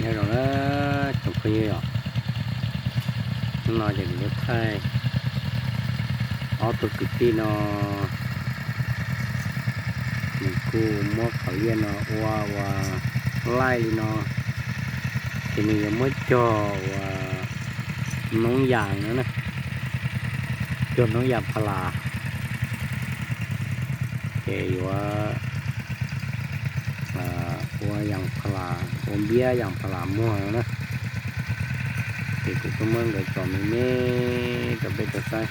Nyob zoo na tsoom phooj ywg os, hnub no ces kuv yuav thaij ob tug kwv tij no, nws kuj muab qhov liaj no ua ua laij li no, ces nws yuav muab cog ua noob yas no na, cog noob yas pha las, ces yuav ua yas pha las, ua npiab yas pha las muag no na. Ces kuv kuj muab nkawd tso me me rau peb tau saib.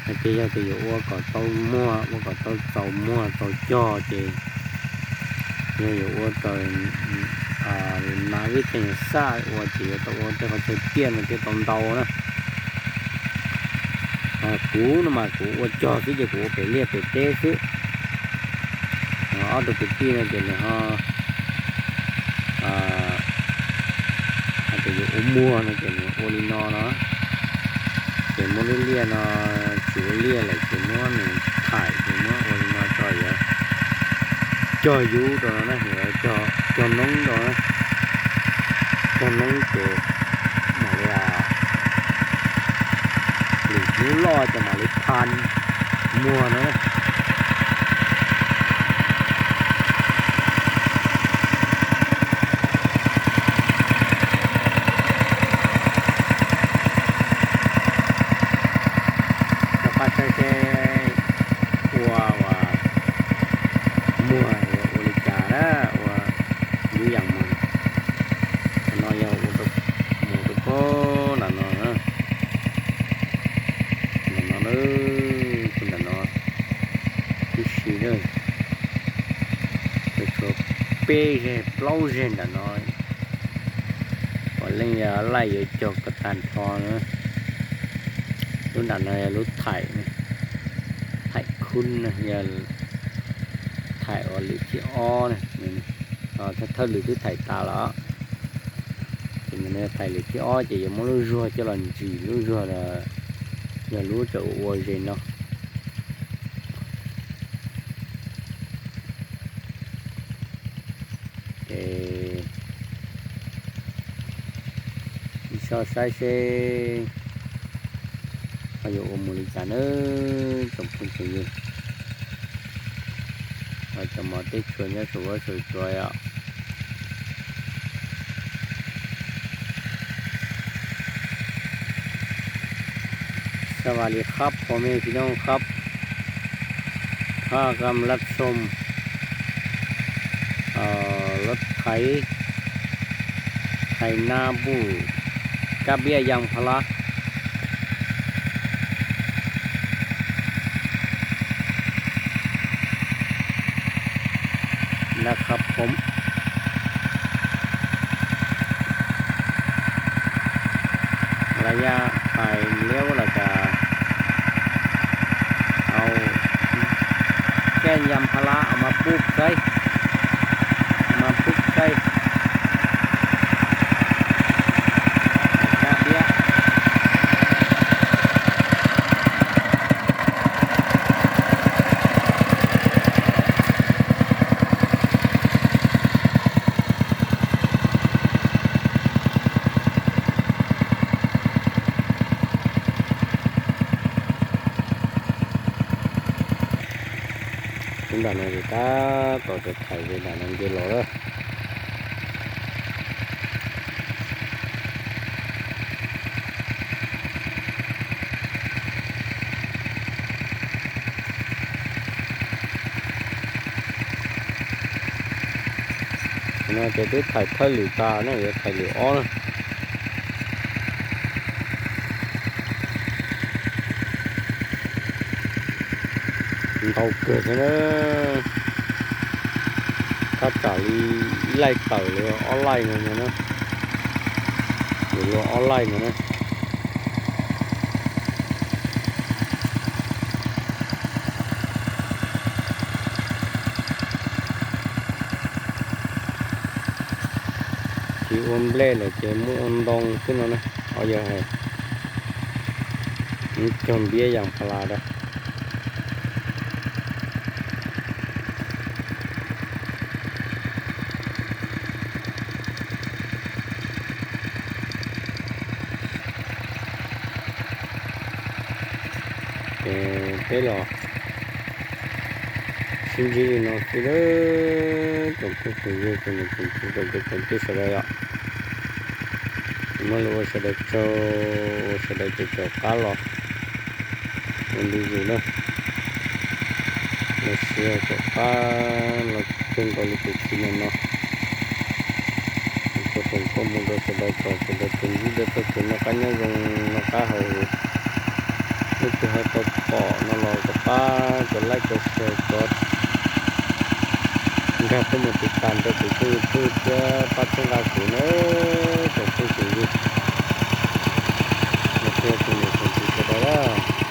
Hais tias yog tias yuav ua kom tau muag, ua kom tau txaus muag txaus cog ces yog yuav ua raws nas vib thej nyuag xaj ua ces yuav tau ua tej qhov chaw tiaj no thiaj tau ntau na. Kuv no mas kuv ua cog xwb ces kuv ua pem liaj pem teb xwb. Ob tug kwv tij no ces nws ho hais tias yuav ua muag no ces nws ua li no no, ces muab lub liaj no, tsis ua liaj lawm ces muab nws thaim ces muab ua li no tso yuav cog yub rau no na, yuav cog noob rau na, cog noob ces mam li lwm hnub loj ces mam li pha muag no na. Rov qab saib seb ua muag yuav ua li cas na, ua yub yas muag. Qhov no yog ua mus rau pem nram no, nram no, nram no tib si na, tshuav peb zeg plaub zeg nram no. Puav leej yog laij yuav cog kom tag nrho na. Lub nram no yog lub thaim, thaim khub na, yog thaim uas lwm thib ob na. Thawj lwm twb thaim tas lawm, ces thaim lwm thib ob ces yuav muab lub zuag coj los ntsis, lub zuag yog lub tseem ua ze no. Ces ib soj saib seb ho yuav ua mus li cas nawb tsoom phooj tsoom ywg. Cov mos teb tshua nyob saum huab saum cua yom. Xab vas li khab pho me tsis noog khab, khab kam lab xom, lab thaiv, thaiv na npuj, kab npiab yas pha las. Lab khab phom, lab yaj thaiv liab los cas, au, kab yas pha las mas pub qaib, mas pub qaib, kab npiab. Lub nram no ces tab tom thaim ze nram no nce los lawm. No ces twb thaim thawj lwm tas na, yuav thaim lwm ob na. Ntau kawg thiab na, thaj tsam li ib laij tawm li ob laij no na, yuav luag ob laij no na. Tsis ua nplej lawm ces muab ua ntoo xwb no na, o yog hais cog npiab yas pha las rau. Peb los sib ntsib li no xwb lawm tsoom phooj tsoom ywg, tsoom niam tsoom txiv, tsoom kwv tsoom tij sawv daws yom. Muab lus ua sawv daws tsaug, ua sawv daws caum caum qab los ua ntu zus na. Los sis caum qab los kawg nkaus li tus txiv no no. Tsuas foom koob hmoov rau sawv daws kom sawv daws tsuas ntsib dua txoj kev noj qab nyob zoo, noj qab haus huv. Leej twg ho tau pom no los rov qab cov like, cov share, cov nkag tuaj mus tiv tas rau kuv tshooj YouTube thiab pab txhawb nqa kuv na, tsoom phooj tsoom ywg, los thiab tsoom niam tsoom txiv sawv daws na.